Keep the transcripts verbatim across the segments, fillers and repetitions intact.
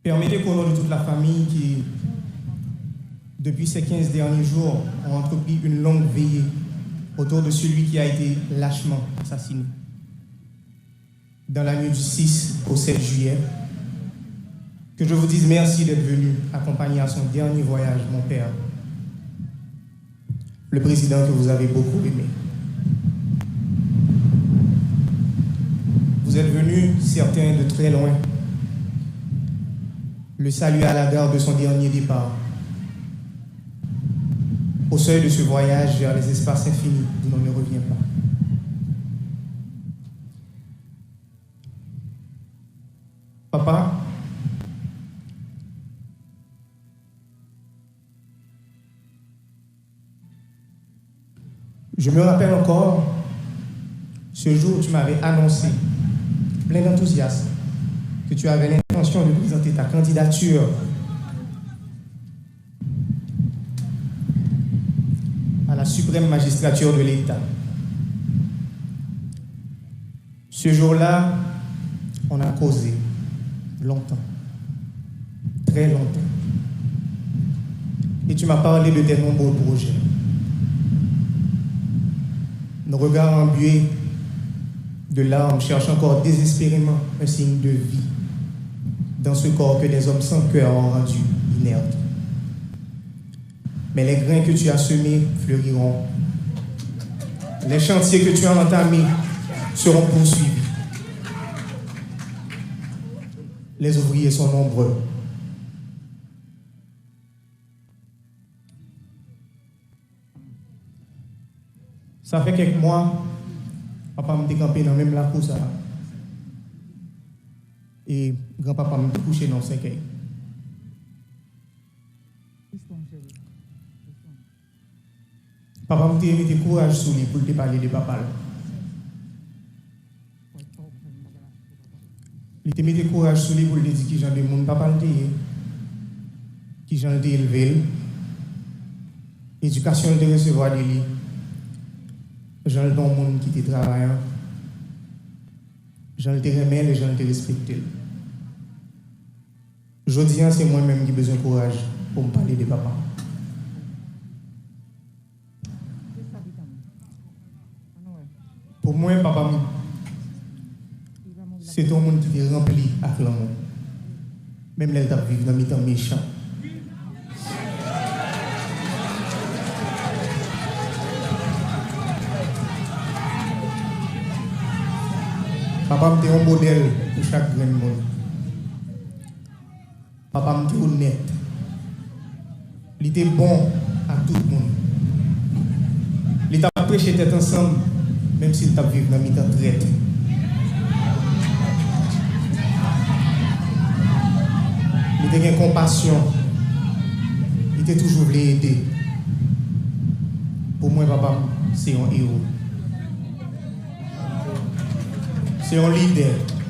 Permettez qu'au nom de toute la famille qui, depuis ces quinze derniers jours, ont entrepris une longue veillée autour de celui qui a été lâchement assassiné dans la nuit du six au sept juillet, que je vous dise merci d'être venu accompagner à son dernier voyage mon père, le président que vous avez beaucoup aimé. Vous êtes venus, certains de très loin. Le salut à la gare de son dernier départ. Au seuil de ce voyage vers les espaces infinis d'où l'on ne revient pas. Papa, je me rappelle encore ce jour où tu m'avais annoncé, plein d'enthousiasme, que tu avais l'intention de présenter ta candidature à la suprême magistrature de l'État. Ce jour-là, on a causé longtemps, très longtemps. Et tu m'as parlé de tes nombreux projets. Nos regards embués de larmes cherchent encore désespérément un signe de vie dans ce corps que des hommes sans cœur ont rendu inerte. Mais les grains que tu as semés fleuriront. Les chantiers que tu as entamés seront poursuivis. Les ouvriers sont nombreux. Sa fè kèk mwa, papa m te kanpe nan menm lakou sa a. E granpapa m te kouche nan yon sèkèy. Papa m te mete kouraj sou li pou l te pale de papa l. Li te mete kouraj sou li pou l te di kijan de moun papa l te ye, kijan l te elve l, edikasyon l te resevwa de li, jan l te yon moun ki te travayan, jan l te renmen l e jan l te respekte l. Jodi a, se mwen menm ki bezwen kouraj pou m pale de papa m. Pou mwen, papa m, se te yon moun ki te ranpli ak lanmou, menm lè l t ap viv nan mitan mechan. Papa m te yon modèl pou chak grenn moun. Papa m te onèt. Li te bon ak tout moun. Li t ap preche tèt ansanm, menm si l t ap viv nan mitan trèt. Li te gen konpasyon. Li te toujou vle ede. Pou mwen, papa m se yon ewo. Se yon lidè,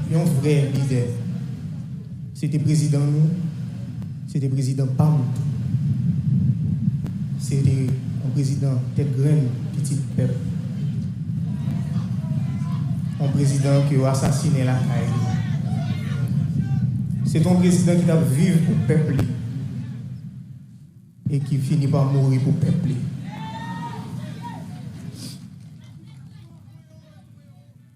yon vrè lidè. Se te prezidan nou, se te prezidan pa m tou. Se te yon prezidan tèt grenn, pitit pèp. Yon prezidan ke yo asasinen lakay li. Se te yon prezidan ki t ap viv pou pèp li e ki fini pa mouri pou pèp li.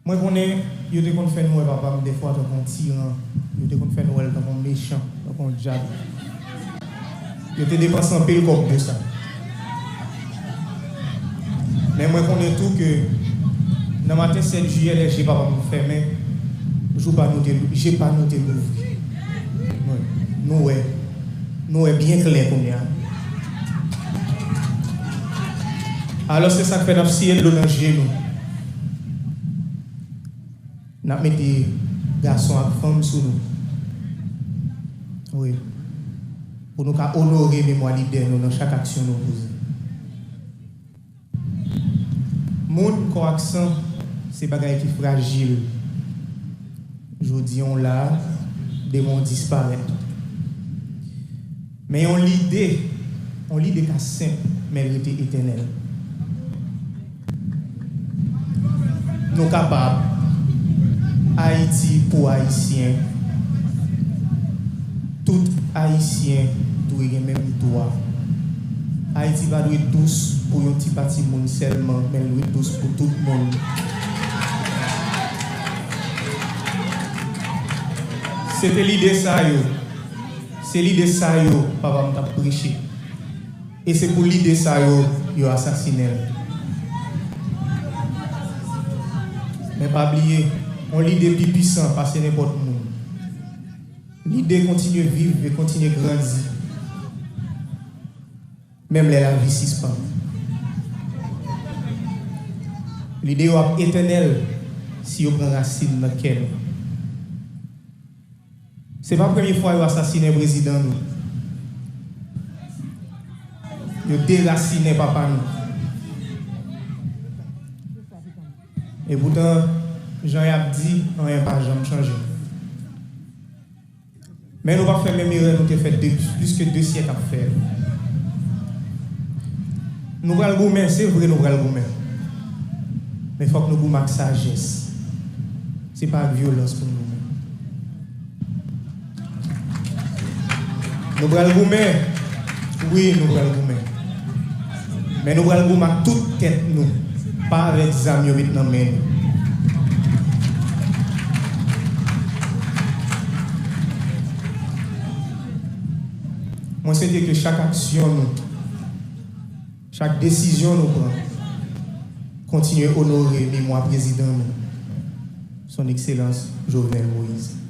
Mwen konnen yo te konn fè nou wè papa m dèfwa tankou yon tiran, yo te konn fè nou wè l tankou yon mechan, tankou yon dyab. Yo te depanse anpil kòb pou sa. Men mwen konnen tou ke nan maten sèt jiyè, lè je papa m fèmen, jou pa nou te, je pa nou te louvri. Wi. Nou wè. Nou wè byen klè kounye a. Alò, se sa k fè n ap siye dlo nan je nou. N ap mete gason ak fanm sou nou. Wi. Pou nou ka onore memwa lidè nou nan chak aksyon nou poze. Moun, kò ak san, se bagay ki frajil. Jodi a w la, demen w disparèt. Men yon lide, yon lide ka senp, men l rete etènèl. Nou kapab. Ayiti pou Ayisyen. Tout Ayisyen dwe gen menm dwa. Ayiti pa dwe dous pou yon ti pati moun sèlman, men l dwe dous pou tout moun. Se te lide sa yo. Se lide sa yo papa m t ap preche. E se pou lide sa yo, yo asasinen l. Men pa bliye, yon lide pi pwisan pase nenpòt moun. Lide kontinye viv e kontinye grandi, menm lè lavi sispann. Lide yo ap etènèl si yo pran rasin nan kè nou. Se pa premye fwa yo asasinen prezidan nou. Yo derasinen papa nou. Epoutan, jan y ap di, anyen pa janm chanje. Men nou p ap fè menm erè nou te fè de, plis ke de syèk ap fè. Nou pral goumen, se vre nou pral goumen. Men fòk nou goumen ak sajès. Se pa ak vyolans pou nou goumen. Nou pral goumen. Wi, nou pral goumen. Men nou pral goumen ak tout tèt nou, pa avèk zam yo met nan men nou. Mwen swete ke chak aksyon nou, chak desizyon nou pran, kontinye onore memwa prezidan nou, Son Ekselans Jovenel Moïse.